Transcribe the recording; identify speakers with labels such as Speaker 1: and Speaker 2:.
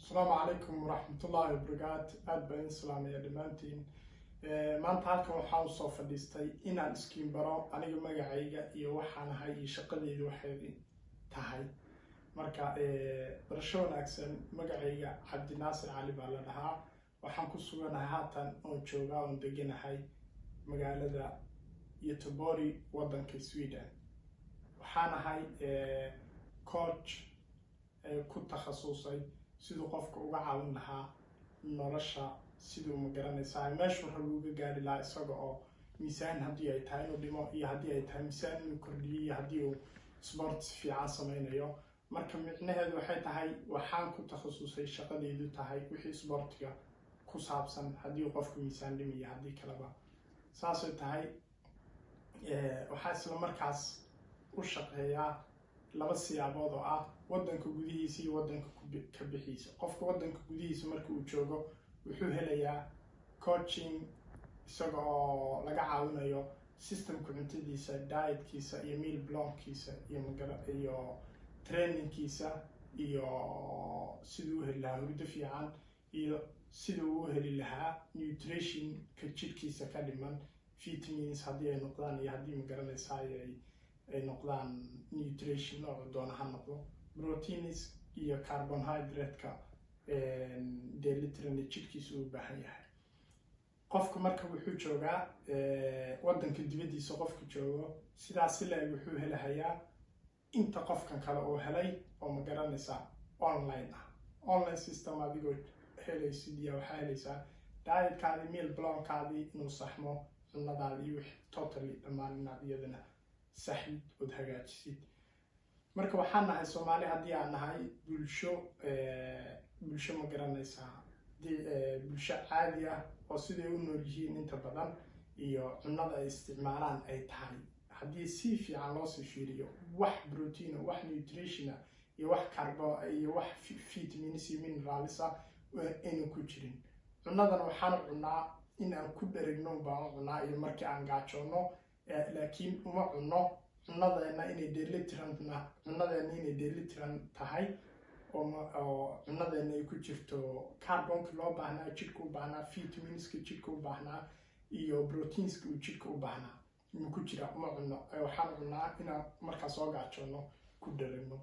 Speaker 1: Asalaamu calaykum waraxmatullaahi wabarakaatu. Aad baan idin salaamaya dhammaantiin. Maanta halkan waxaan usoo fadhiistay inaan iskiin baro aniga, magacayga iyo waxaan ahay iyo shaqadeyda waxay tahay. Marka barasho wanaagsan. Magacayga Cabdinaasir Cali baa la dhahaa. Waxaan ku suganahay haatan oon joogaa oon deganahay magaalada Göteborg, waddanka Sweden. Waxaan ahay coach ku takhasusay siduu qofka uga caawin lahaa nolosha, siduu, ma garanaysaa, meeshuu rabo uga gaari lahaa, isaga oo miisaan haddii ay tahay inuu dhimo iyo haddii ay tahay miisaan inuu kordhiyo iyo haddii uu sports fiican sameynayo. Marka micnaheedu waxay tahay, waxaan ku takhasusay, shaqadeydu tahay wixii sportiga ku saabsan, haddii uu qofku miisaan dhimiyo, haddii kaleba saasay tahay. Waxaa isla markaas u shaqeeyaa laba siyaabood oo ah waddanka gudihiisa iyo waddanka ka bixiisa. Qofka waddanka gudihiisa marka uu joogo wuxuu helayaa coaching, isaga oo laga caawinayo systemka cuntadiisa, dietkiisa iyo meal plankiisa iyo magara iyo trainingkiisa iyo siduu u heli lahaa hurdo fiican iyo siduu u heli lahaa nutritionka jidhkiisa ka dhiman, vitamins haddii ay noqdaan iyo haddii, magaranaysaa, ay noqdaan nutrition noocu doona ha noqdo, proteins iyo carbohydrate-ka dheelitiran jidhkiisa uu baahan yahay. Qofka marka wuxuu joogaa waddanka dibaddiisa, qofka joogo sidaas si la-eg wuxuu helahayaa inta qofkan kale uu helay oo, ma garanaysaa, online ah, online system adigoo helaysid iyo waxaa helaysaa dietkaadii, meal plankaadii inuu saxmo, cunadaadii iyo wix totally dhammaan inaad iyadana saxid ood hagaajisid. Marka waxaan nahay Soomaali, haddii aan nahay bulsho, ma garanaysaa, bulsho caadi ah oo siday u nool yihiin inta badan iyo cunnada ay isticmaalaan ay tahay, haddii si fiican loosii fiiriyo, wax protein ah, wax nutrition ah iyo wax carbo iyo wax vitamins iyo minerals ah aynan ku jirin. Cunnadan waxaan cunnaa in aan ku dherigno baan u cunnaa iyo markii aan gaajoono, laakiin uma cunno cunnadeena inay dheelitiran tahay oo cunnadeena ay ku jirto carbonka loo baahnaa, jidhka u baahnaa, vitaminska jidhka u baahnaa iyo proteinska uu jidhka u baahnaa ma ku jira, uma cunno. Waxaan cunnaa inaan markaa soo gaajoono ku dherigno.